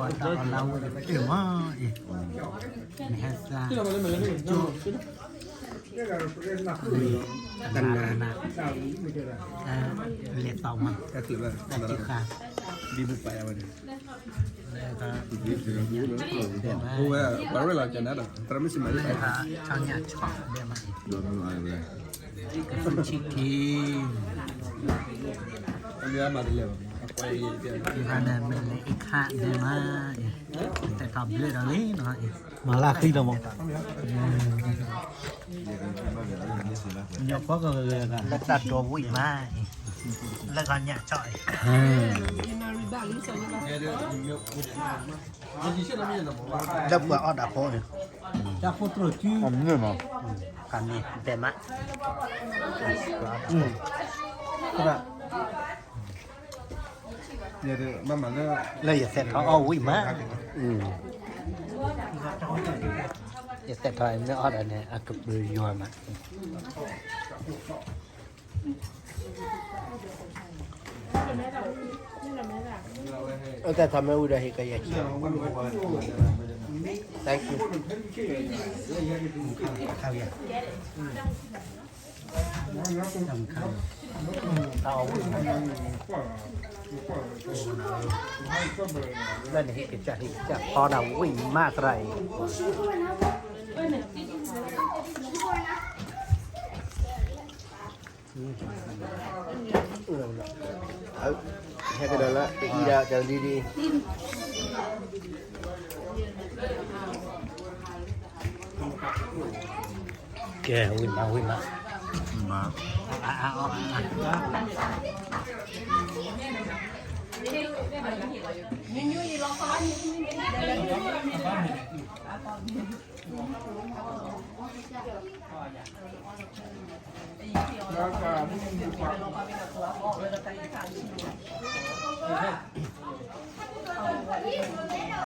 ဒီးလၢဝဲတက့ၢ်မးအံၤ, နဟဲစါ, ကၠိ, တနၤ, လဲၤတီမး, တၢ်တံၢ်ဃာ်, ဒ်ပပာ်ယၤဝဲန့ၣ်, ဝဲ, ဝဲလီၤကနၤဒီး သရၣ်မုၣ်စံးမး, ဆီညၣ်ဆီၣ်ဒဲးမးအံၤ, ကသူၣ်ထံက့ၤ, မ့ၢ်လဲၤအံၤခါဒဲးမးအံၤ, တဲထီၣ်ဘျၢဒီးလံနီၤအံၤ, မၤလၢဃံလီၤမး, လၢတၢ်ဒိးဝံၣ်မး, လၢကီၢ်ညၣ်ကၠီၣ်အံၤ, လၢပှၤအီၣ်တၢ်ဖိန့ၣ်, တၢ်ဖိတြီၢ်စု, အမ့ၢ်မး, ဖးမ့ၢ်တဲမး, လၢယသဲထီၣ်အီၣ်ဝံၣ်မး, ယသဲထီၣ်မ့ၢ်အီၣ်ဒီးန့ၣ် အကပၢၤယွၤမး, အတၢ်ထီၣ်မ့ၢ်ဝံၤဒီးဟ့ၣ်ကယဲၢ်, thank you, လၢနဟ့ၣ်ကစၢ်ဟ့ၣ်ကစၢ်ဖီဒၣ်ဝံၣ်မးသရၣ်အံၤ, ဟဲကဒီးလၢ ပအံၤဒၣ်တၢ်ဒ်ဒ်, ကဲ ဝံၣ်မး ဝံၣ်မး, မး, အါအါအါအါ, လၢ